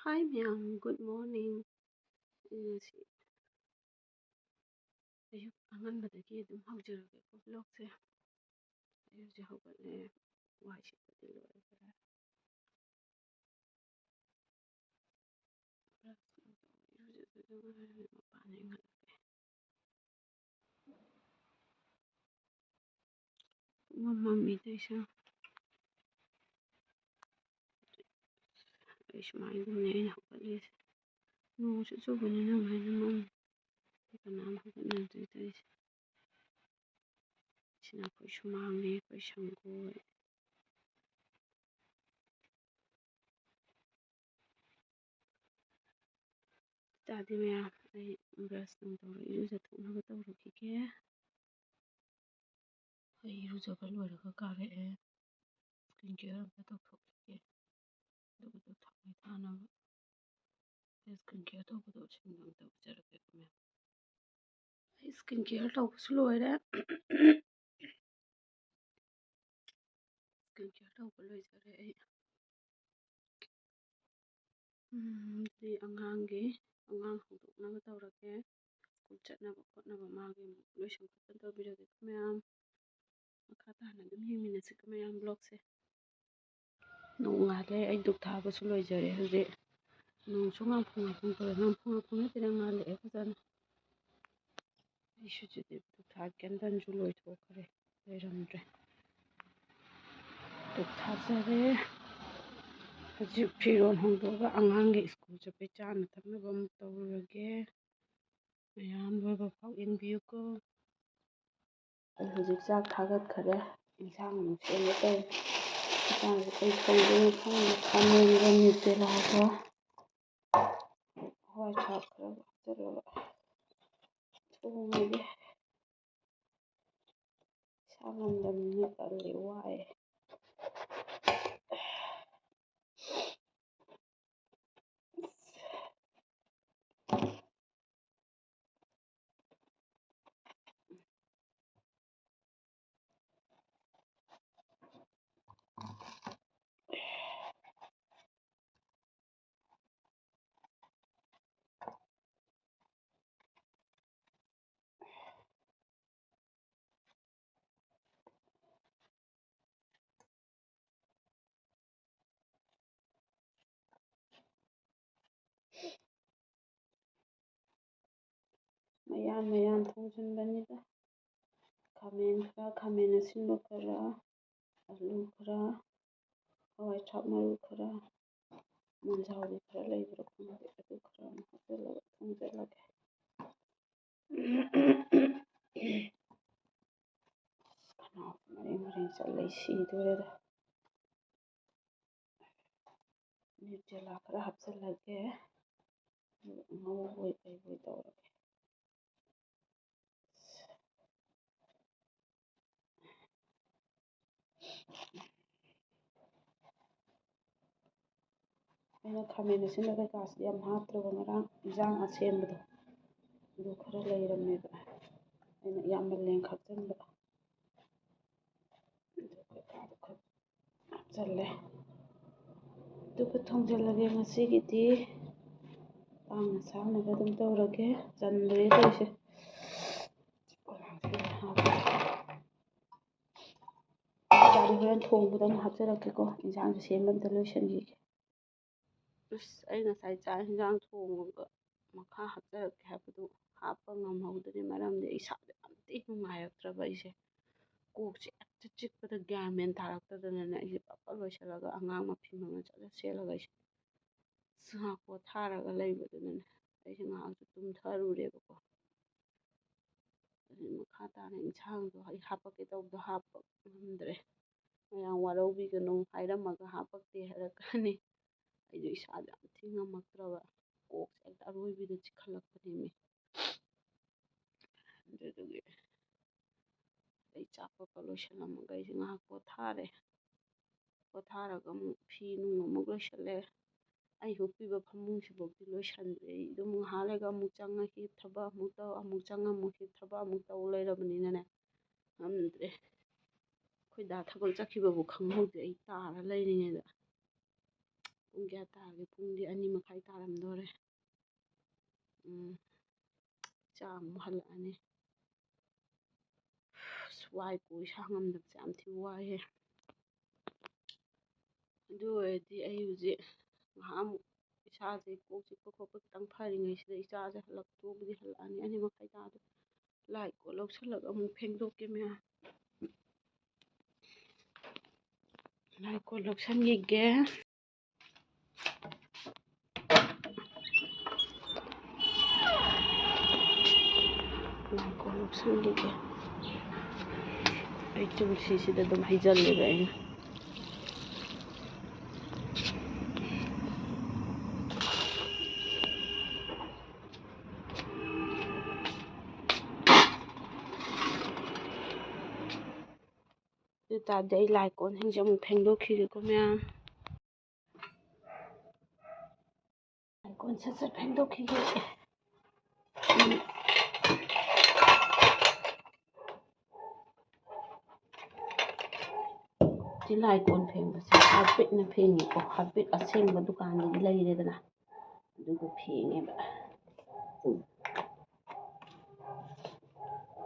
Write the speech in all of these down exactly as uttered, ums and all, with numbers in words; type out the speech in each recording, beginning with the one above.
Hi ꯃꯌꯥꯝ, good morning꯫ ꯑꯩ ꯉꯁꯤ ꯑꯌꯨꯛ ꯑꯉꯟꯕꯗꯒꯤ ꯑꯗꯨꯝ ꯍꯧꯖꯔꯒꯦꯀꯣ vlogꯁꯦ꯫ ꯑꯩ ꯍꯧꯖꯤꯛ ꯍꯧꯒꯠꯂꯦ, ꯋꯥꯏ ꯁꯤꯠꯄꯗꯤ ꯂꯣꯏꯈ꯭ꯔꯦ꯫ Brush ꯇꯧꯊꯣꯛꯑꯒ ꯏꯔꯨꯖꯗꯣꯏꯗ ꯉꯥꯏꯔꯦ, ꯃꯄꯥꯟ ꯌꯦꯡꯍꯜꯂꯛꯀꯦ꯫ ꯄꯨꯡꯃꯝ ꯃꯝꯃꯤ ꯇꯧꯏꯁꯦ꯫ ꯑꯩ ꯁꯨꯃꯥꯏꯅ ꯑꯗꯨꯝꯅꯦ ꯑꯩꯅ ꯍꯧꯒꯠꯂꯤꯁꯦ꯫ ꯅꯣꯡꯁꯨ ꯆꯨꯕꯅꯤꯅ ꯁꯨꯃꯥꯏꯅ ꯃꯝꯃꯤ꯫ ꯀꯅꯥꯝ ꯍꯧꯒꯠꯅꯗ꯭ꯔꯦ ꯇꯧꯏꯁꯦ꯫ ꯁꯤꯅ ꯑꯩꯈꯣꯏ ꯁꯨꯃꯥꯡꯅꯦ, ꯑꯩꯈꯣꯏ ꯁꯪꯒꯣꯏ꯫ ꯆꯥꯗꯦ ꯃꯌꯥꯝ, ꯑꯩ brush ꯅꯨꯡ ꯇꯧꯔ ꯏꯔꯨꯖꯊꯣꯛꯅꯕ ꯇꯧꯔꯨꯈꯤꯒꯦ꯫ ꯑꯩ ꯏꯔꯨꯖꯕ ꯂꯣꯏꯔꯒ ꯀꯥꯔꯛꯑꯦ꯫ Skin care ꯑꯝꯇ ꯇꯧꯊꯣꯛꯈꯤꯒꯦ꯫ ꯑꯗꯨꯒ ꯗꯨꯛ ꯊꯥꯎꯃꯩ ꯊꯥꯅꯕ꯫ ꯑꯩ skin care ꯇꯧꯕꯗꯣ ꯁꯤꯡꯗꯣ ꯑꯝꯇ ꯎꯠꯆꯔꯛꯀꯦꯀꯣ ꯃꯌꯥꯝ꯫ ꯑꯩ skin care ꯇꯧꯕꯁꯨ ꯂꯣꯏꯔꯦ꯫ Skin care ꯇꯧꯕ ꯂꯣꯏꯖꯔꯦ ꯑꯩ꯫ ꯎꯝ, ꯑꯗꯨꯗꯤ ꯑꯉꯥꯡꯒꯤ, ꯑꯉꯥꯡ ꯍꯧꯗꯣꯛꯅꯕ ꯇꯧꯔꯒꯦ꯫ School ꯆꯠꯅꯕ ꯈꯣꯠꯅꯕ ꯃꯥꯒꯤ ꯑꯃꯨꯛ ꯂꯣꯏꯁꯟ ꯈꯣꯠꯆꯟ ꯇꯧꯕꯤꯔꯒꯦꯀꯣ ꯃꯌꯥꯝ꯫ ꯃꯈꯥ ꯇꯥꯅ ꯑꯗꯨꯝ ꯌꯦꯡꯃꯤꯟꯅꯁꯤꯀꯣ ꯃꯌꯥꯝ vlogꯁꯦ꯫ ꯅꯣꯡ ꯉꯥꯜꯂꯦ, ꯑꯩ ꯙꯨꯞ ꯊꯥꯕꯁꯨ ꯂꯣꯏꯖꯔꯦ ꯍꯧꯖꯤꯛ꯫ ꯅꯣꯡꯁꯨ ꯉꯥꯡꯐꯨ ꯉꯥꯡꯐꯨ ꯇꯧꯔꯦ, ꯉꯥꯡꯐꯨ ꯉꯥꯡꯐꯨ ꯅꯠꯇꯦꯗ, ꯉꯥꯜꯂꯛꯑꯦ ꯐꯖꯅ꯫ ꯑꯩꯁꯨ ꯍꯧꯖꯤꯛꯇꯤ ꯙꯨꯞ ꯊꯥ candleꯁꯨ ꯂꯣꯏꯊꯣꯛꯈ꯭ꯔꯦ, ꯂꯩꯔꯝꯗ꯭ꯔꯦ꯫ ꯙꯨꯞ ꯊꯥꯖꯔꯦ꯫ ꯍꯧꯖꯤꯛ ꯐꯤꯔꯣꯜ ꯍꯣꯡꯗꯣꯛꯑꯒ ꯑꯉꯥꯡꯒꯤ school ꯆꯠꯄꯩ ꯆꯥꯅ ꯊꯛꯅꯕ ꯑꯃꯨꯛ ꯇꯧꯔꯨꯔꯒꯦ꯫ ꯃꯌꯥꯝ ꯂꯣꯏꯕ ꯐꯥꯎ ꯌꯦꯡꯕꯤꯌꯨꯀꯣ꯫ ꯑꯩ ꯍꯧꯖꯤꯛ ꯆꯥꯛ ꯊꯥꯒꯠꯈꯔꯦ꯫ ꯏꯟꯁꯥꯡ ꯑꯃꯨꯛ ꯁꯦꯝꯒꯦ ꯇꯧꯔꯤ꯫ ꯏꯟꯁꯥꯡꯁꯦ ꯀꯩ ꯊꯣꯡꯗꯣꯏꯅꯣ ꯈꯪꯗꯦ꯫ ꯈꯥꯃꯦꯟꯒ Nutellaꯒ ꯍꯋꯥꯏ ꯊ꯭ꯔꯥꯛ ꯈꯔꯒ ꯍꯥꯞꯆꯤꯜꯂꯒ ꯊꯣꯡꯉꯒꯦ꯫ ꯏꯁꯥ ꯉꯝꯗꯕꯅꯤꯅ ꯇꯜꯂꯤ, ꯋꯥꯏ꯫ ꯃꯌꯥꯟ ꯃꯌꯥꯟ ꯊꯣꯡꯖꯤꯟꯕꯅꯤꯗ꯫ ꯈꯥꯃꯦꯟ ꯈꯔ, ꯈꯥꯃꯦꯟ ꯑꯁꯤꯟꯕ ꯈꯔ, ꯑꯂꯨ ꯈꯔ, ꯍꯋꯥꯏ ꯊ꯭ꯔꯥꯛ ꯃꯔꯨ ꯈꯔ, ꯃꯟꯖꯥꯎꯗꯤ ꯈꯔ ꯂꯩꯕ꯭ꯔꯥ ꯈꯪꯗꯦ, ꯑꯗꯨ ꯈꯔ ꯑꯃ ꯍꯥꯞꯆꯤꯜꯂꯒ ꯊꯣꯡꯖꯤꯜꯂꯒꯦ꯫ ꯈꯅꯥꯎꯁꯦ ꯃꯔꯦꯡ ꯃꯔꯦꯡ ꯆꯠꯂꯦ, ꯁꯤꯗꯣꯔꯦꯗ꯫ Nutella ꯈꯔ ꯍꯥꯞꯆꯤꯜꯂꯒꯦ꯫ ꯑꯗꯨꯒ ꯉꯧꯕꯣꯏ ꯀꯩꯕꯣꯏ ꯇꯧꯔꯒꯦ꯫ ꯑꯩꯅ ꯈꯥꯃꯦꯟ ꯑꯁꯤꯟꯕ ꯀꯩꯀꯥꯁꯤꯗꯤ ꯌꯥꯝ ꯍꯥꯞꯇ꯭ꯔꯕ, ꯉꯔꯥꯡ ꯏꯟꯖꯥꯡ ꯑꯁꯦꯝꯕꯗꯣ ꯑꯗꯨ ꯈꯔ ꯂꯩꯔꯝꯃꯦꯕ, ꯑꯩꯅ ꯌꯥꯝꯃꯜꯂꯦꯅ ꯈꯥꯛꯆꯟꯕ꯫ ꯑꯗꯨ ꯀꯩꯀꯥꯗꯣ ꯈꯔ ꯍꯥꯞꯆꯜꯂꯦ꯫ ꯑꯗꯨꯒ ꯊꯣꯡꯖꯤꯜꯂꯒꯦ ꯉꯁꯤꯒꯤꯗꯤ꯫ ꯇꯥꯡꯅ ꯆꯥꯅꯕ ꯑꯗꯨꯝ ꯇꯧꯔꯒꯦ꯫ ꯆꯟꯗ꯭ꯔꯦ ꯇꯧꯔꯤꯁꯦ꯫ ꯍꯣꯔꯦꯟ ꯊꯣꯡꯕꯗ ꯑꯃꯨꯛ ꯍꯥꯞꯆꯔꯛꯀꯦꯀꯣ꯫ ꯏꯟꯁꯥꯡꯁꯦ ꯁꯦꯝꯕ ꯑꯝꯇ ꯂꯣꯏꯁꯤꯟꯈꯤꯒꯦ꯫ ꯑꯁ, ꯑꯩ ꯉꯁꯥꯏ ꯆꯥꯛ ꯏꯟꯁꯥꯡ ꯊꯣꯡꯉꯒ ꯃꯈꯥ ꯍꯥꯞꯆꯔꯛꯀꯦ ꯍꯥꯏꯕꯗꯨ ꯍꯥꯞꯄ ꯉꯝꯍꯧꯗ꯭ꯔꯦ꯫ ꯃꯔꯝꯗꯤ ꯏꯁꯥꯗ ꯌꯥꯝ ꯊꯤ ꯅꯨꯡꯉꯥꯏꯔꯛꯇ꯭ꯔꯕ ꯑꯩꯁꯦ꯫ ꯀꯣꯛꯁꯦ ꯍꯦꯛꯇ ꯆꯤꯛꯄꯗ ꯒ꯭ꯌꯥꯟ ꯃꯦꯟ ꯇꯥꯔꯛꯇꯗꯅꯅꯦ, ꯑꯩꯁꯦ ꯄꯞ ꯄꯞ ꯂꯣꯏꯁꯤꯜꯂꯒ ꯑꯉꯥꯡ ꯃꯐꯤ ꯃꯔꯣꯟ ꯆꯠꯂ ꯁꯦꯠꯂꯒ ꯑꯩꯁꯦ ꯉꯥꯏꯍꯥꯛ ꯄꯣꯊꯥꯔꯒ ꯂꯩꯕꯗꯨꯅꯅꯦ, ꯑꯩꯁꯦ ꯉꯥꯏꯍꯥꯛꯁꯨ ꯇꯨꯝꯊꯔꯨꯔꯦꯕꯀꯣ꯫ ꯑꯗꯨ ꯃꯈꯥ ꯇꯥꯅ ꯏꯟꯁꯥꯡꯗꯣ ꯑꯩ ꯍꯥꯄꯛꯀꯦ ꯇꯧꯕꯗꯣ ꯍꯥꯞꯄ ꯉꯝꯗ꯭ꯔꯦ꯫ ꯃꯌꯥꯝ ꯋꯥꯔꯧꯕꯤꯒꯅꯨ, ꯍꯥꯏꯔꯝꯃꯒ ꯍꯥꯄꯛꯇꯦ ꯍꯥꯏꯔꯛꯀꯅꯤ꯫ ꯑꯩꯗꯣ ꯏꯁꯥꯗꯣ ꯌꯥꯝ ꯊꯤ ꯉꯝꯃꯛꯇ꯭ꯔꯕ, ꯀꯣꯛꯁꯦ ꯍꯦꯛꯇ ꯑꯔꯣꯏꯕꯤꯗ ꯆꯤꯛꯈꯠꯂꯛꯄꯅꯦꯃꯤ꯫ ꯑꯗꯨꯗꯨꯒꯤ ꯑꯩ ꯆꯥꯛ ꯄꯞ ꯄꯞ ꯂꯣꯏꯁꯤꯜꯂꯝꯃꯒ ꯑꯩꯁꯦ ꯉꯥꯏꯍꯥꯛ ꯄꯣꯊꯥꯔꯦ꯫ ꯄꯣꯊꯥꯔꯒ ꯑꯃꯨꯛ ꯐꯤ ꯅꯨꯡ ꯑꯃꯨꯛ ꯂꯣꯏꯁꯤꯜꯂꯦ꯫ ꯑꯩ ꯍꯤꯞꯄꯤꯕ ꯐꯃꯨꯡꯁꯤꯐꯥꯎꯗꯤ ꯂꯣꯏꯁꯤꯟꯗ꯭ꯔꯦ꯫ ꯑꯩ ꯑꯗꯨꯝ ꯉꯥꯏꯍꯥꯛ ꯂꯩꯔꯒ ꯑꯃꯨꯛ ꯆꯪꯉ ꯍꯤꯞ, ꯊꯕꯛ ꯑꯃꯨꯛ ꯇꯧ, ꯑꯃꯨꯛ ꯆꯪꯉ ꯑꯃꯨꯛ ꯍꯤꯞ, ꯊꯕꯛ ꯑꯃꯨꯛ ꯇꯧ ꯂꯩꯔꯕꯅꯤꯅꯅꯦ, ꯉꯝꯗ꯭ꯔꯦ꯫ ꯑꯩꯈꯣꯏ ꯗꯥ ꯊꯕꯛ ꯆꯠꯈꯤꯕꯕꯨ ꯈꯪꯍꯧꯗꯦ ꯑꯩ ꯇꯥꯔ ꯂꯩꯔꯤꯉꯩꯗ꯫ ꯄꯨꯡ ꯀꯌꯥ ꯇꯥꯔꯒꯦ? ꯄꯨꯡꯗꯤ ꯑꯅꯤ ꯃꯈꯥꯏ ꯇꯥꯔꯝꯗꯣꯔꯦ꯫ ꯎꯝ, ꯏꯆꯥ ꯑꯃꯨꯛ ꯍꯜꯂꯛꯑꯅꯤ꯫ ꯑꯁ, ꯋꯥꯏꯀꯣ, ꯏꯁꯥ ꯉꯝꯗꯕꯁꯦ ꯌꯥꯝ ꯊꯤ ꯋꯥꯏꯍꯦ꯫ ꯑꯗꯨ ꯑꯣꯏꯔꯗꯤ ꯑꯩ ꯍꯧꯖꯤꯛ ꯉꯥꯏꯍꯥꯛ ꯑꯃꯨꯛ ꯏꯁꯥꯁꯦ ꯀꯣꯛ ꯆꯤꯛꯄ ꯈꯣꯠꯄ ꯈꯤꯇꯪ ꯐꯔꯤꯉꯩꯁꯤꯗ ꯏꯆꯥꯁꯦ ꯍꯜꯂꯛꯇꯣꯕꯨꯗꯤ ꯍꯜꯂꯛꯑꯅꯤ, ꯑꯅꯤ ꯃꯈꯥꯏ ꯇꯥꯗꯣ꯫ ꯂꯥꯏ ꯀꯣꯟ ꯂꯧꯁꯜꯂꯒ ꯑꯃꯨꯛ ꯐꯦꯡꯗꯣꯛꯀꯦ ꯃꯌꯥꯝ꯫ ꯂꯥꯏ ꯀꯣꯟ ꯂꯧꯁꯟꯈꯤꯒꯦ꯫ ꯂꯥꯏ ꯀꯣꯟ ꯂꯧꯁꯟꯈꯤꯒꯦ꯫ ꯑꯩ ꯇꯨꯜꯁꯤꯁꯤꯗ ꯑꯗꯨꯝ ꯍꯩꯖꯜꯂꯦꯕ ꯑꯩꯅ꯫ ꯑꯗꯨ ꯇꯥꯔꯗꯤ ꯑꯩ ꯂꯥꯏ ꯀꯣꯟꯁꯤꯡꯁꯦ ꯑꯃꯨꯛ ꯐꯦꯡꯗꯣꯛꯈꯤꯒꯦꯀꯣ ꯃꯌꯥꯝ꯫ ꯂꯥꯏ ꯀꯣꯟ ꯁꯠ ꯁꯠ ꯐꯦꯡꯗꯣꯛꯈꯤꯒꯦ꯫ ꯎꯝ꯫ ꯁꯤ ꯂꯥꯏ ꯀꯣꯟ ꯐꯦꯡꯕꯁꯦ ꯍꯥꯔꯄꯤꯛꯅ ꯐꯦꯡꯉꯤꯀꯣ꯫ ꯍꯥꯔꯄꯤꯛ ꯑꯁꯦꯡꯕ ꯗꯨꯀꯥꯟꯗꯒꯤ ꯂꯩꯔꯦꯗꯅ, ꯑꯗꯨꯒ ꯐꯦꯡꯉꯦꯕ꯫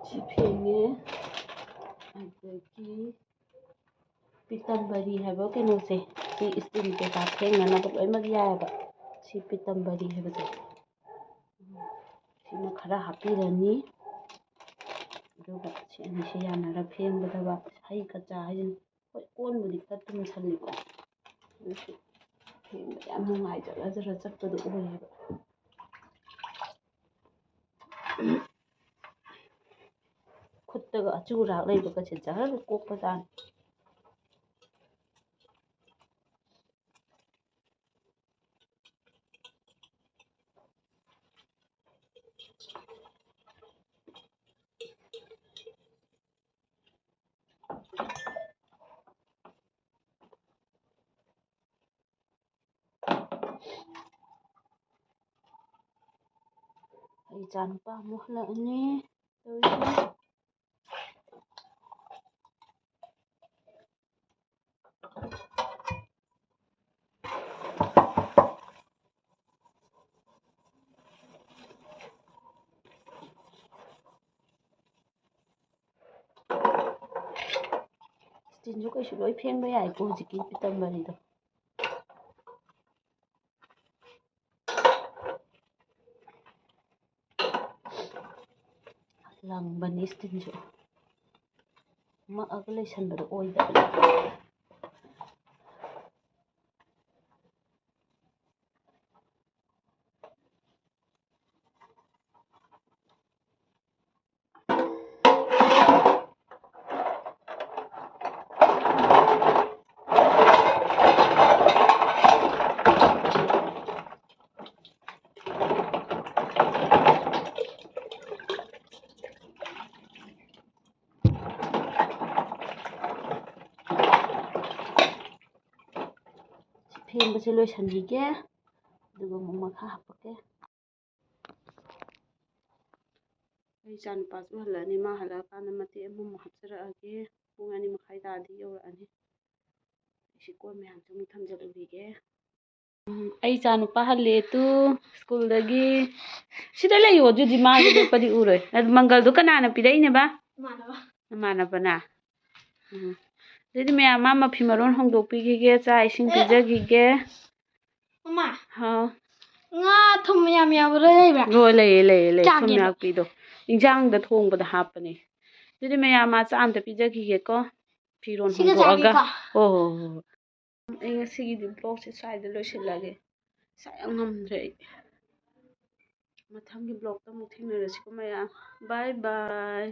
ꯁꯤ ꯐꯦꯡꯉꯦ꯫ ꯑꯗꯒꯤ ꯄꯤꯇꯝꯕꯔꯤ ꯍꯥꯏꯕ ꯀꯩꯅꯣꯁꯦ, ꯁꯤ ꯏꯁꯇꯤꯜ ꯀꯩꯀꯥ ꯐꯦꯡꯅꯅꯕ ꯂꯣꯏꯅꯃꯛ ꯌꯥꯏꯑꯕ꯫ ꯁꯤ ꯄꯤꯇꯝꯕꯔꯤ ꯍꯥꯏꯕꯁꯦ, ꯁꯤꯃ ꯈꯔ ꯍꯥꯞꯄꯤꯔꯅꯤ꯫ ꯑꯗꯨꯒ ꯁꯤ ꯑꯅꯤꯁꯤ ꯌꯥꯅꯔ ꯐꯦꯡꯒꯗꯕ꯫ ꯍꯩ ꯀꯆꯥ ꯍꯥꯏꯁꯤꯅ, ꯍꯣꯏ, ꯀꯣꯟꯕꯨꯗꯤ ꯈꯔ ꯇꯨꯝꯁꯜꯂꯤꯀꯣ, ꯑꯗꯨꯁꯨ ꯐꯦꯡꯕ ꯌꯥꯝ ꯅꯨꯡꯉꯥꯏ, ꯖꯔ ꯖꯔ ꯆꯠꯄꯗꯣ ꯑꯣꯏꯌꯦꯕ꯫ ꯈꯨꯠꯇꯒ ꯑꯆꯨꯔꯥꯛ ꯂꯩꯕꯒꯁꯦ ꯖꯔ ꯀꯣꯛꯄꯖꯥꯠꯅꯤ꯫ ꯑꯩ ꯏꯆꯥꯅꯨꯄꯥ ꯑꯃꯨꯛ ꯍꯜꯂꯛꯑꯅꯤ ꯇꯧꯔꯤꯁꯦ꯫ ꯏꯁꯇꯤꯜꯁꯨ ꯀꯩꯁꯨ ꯂꯣꯏ ꯐꯦꯡꯕ ꯌꯥꯏꯀꯣ ꯍꯧꯖꯤꯛꯀꯤ ꯄꯤꯇꯝꯕꯔꯤꯗꯣ꯫ ꯂꯪꯕꯅꯤ ꯁ꯭ꯇꯤꯟꯁꯨ꯫ ꯃꯛꯑꯒ ꯂꯩꯁꯟꯕꯗꯣ ꯑꯣꯏꯗꯕꯅꯤ꯫ ꯐꯦꯡꯕꯁꯦ ꯂꯣꯏꯁꯟꯈꯤꯒꯦ, ꯑꯗꯨꯒ ꯑꯃꯨꯛ ꯃꯈꯥ ꯍꯥꯞꯄꯛꯀꯦ꯫ ꯑꯩ ꯏꯆꯥ ꯅꯨꯄꯥꯁꯨ ꯍꯜꯂꯛꯑꯅꯤ, ꯃꯥ ꯍꯜꯂꯛꯑꯀꯥꯟꯗ ꯃꯇꯦꯛ ꯑꯃꯃꯨꯛ ꯍꯥꯞꯆꯔꯛꯑꯒꯦ꯫ ꯄꯨꯡ ꯑꯅꯤ ꯃꯈꯥꯏ ꯇꯥꯔꯗꯤ ꯌꯧꯔꯛꯑꯅꯤ꯫ ꯑꯩ ꯁꯤ ꯀꯣꯟ ꯃꯌꯥꯝꯁꯦ ꯑꯃꯨꯛ ꯊꯝꯖꯤꯜꯂꯨꯈꯤꯒꯦ꯫ ꯎꯝ, ꯑꯩ ꯏꯆꯥ ꯅꯨꯄꯥ ꯍꯜꯂꯛꯑꯦ ꯇꯨ ꯁ꯭ꯀꯨꯜꯗꯒꯤ꯫ ꯁꯤꯗ ꯂꯩꯌꯣ, ꯑꯗꯨꯗꯤ ꯃꯥꯒꯤ ꯂꯦꯞꯄꯗꯤ ꯎꯔꯣꯏ꯫ ꯑꯗꯨ ꯃꯪꯒꯜꯗꯣ ꯀꯅꯥꯅ ꯄꯤꯔꯛꯏꯅꯦꯕ? ꯏꯃꯥꯟꯅꯕ꯫ ꯅꯃꯥꯟꯅꯕꯅ? ꯎꯝ꯫ ꯑꯗꯨꯗꯤ ꯃꯌꯥꯝ ꯃꯥ ꯃꯐꯤ ꯃꯔꯣꯟ ꯍꯣꯡꯗꯣꯛꯄꯤꯈꯤꯒꯦ, ꯆꯥꯛ ꯏꯁꯤꯡ ꯑꯦ꯫ ꯄꯤꯖꯈꯤꯒꯦ꯫ ꯃꯃꯥ꯫ ꯍꯥꯎ꯫ ꯉꯥ ꯊꯨꯝ ꯌꯥꯝ ꯌꯥꯎꯕꯗꯣ ꯂꯩꯕ꯭ꯔꯥ? ꯍꯣꯏ, ꯂꯩꯌꯦ, ꯂꯩꯌꯦ, ꯂꯩꯌꯦ꯫ ꯊꯨꯝ ꯀꯌꯥꯒꯤꯅꯣ? ꯌꯥꯛꯄꯤꯗꯣ꯫ ꯏꯟꯖꯥꯡꯗ ꯊꯣꯡꯕꯗ ꯍꯥꯞꯄꯅꯦ꯫ ꯑꯗꯨꯗꯤ ꯃꯌꯥꯝ ꯃꯥ ꯆꯥꯛ ꯑꯝꯇ ꯄꯤꯖꯈꯤꯒꯦꯀꯣ꯫ ꯐꯤꯔꯣꯟ ꯁꯤꯒ ꯍꯣꯡꯗꯣꯛꯑꯒ꯫ ꯆꯥꯒꯦꯀꯣ? ꯍꯣꯏ, ꯍꯣꯏ, ꯍꯣꯏ, ꯍꯣꯏ꯫ ꯑꯩ ꯉꯁꯤꯒꯤꯗꯤ vlogꯁꯦ ꯁ꯭ꯋꯥꯏꯗ ꯂꯣꯏꯁꯤꯜꯂꯒꯦ꯫ ꯏꯁꯥ ꯌꯥꯝ ꯉꯝꯗ꯭ꯔꯦ ꯑꯩ꯫ ꯃꯊꯪꯒꯤ vlogꯇ ꯑꯃꯨꯛ ꯊꯦꯡꯅꯔꯁꯤꯀꯣ ꯃꯌꯥꯝ꯫ Bye bye꯫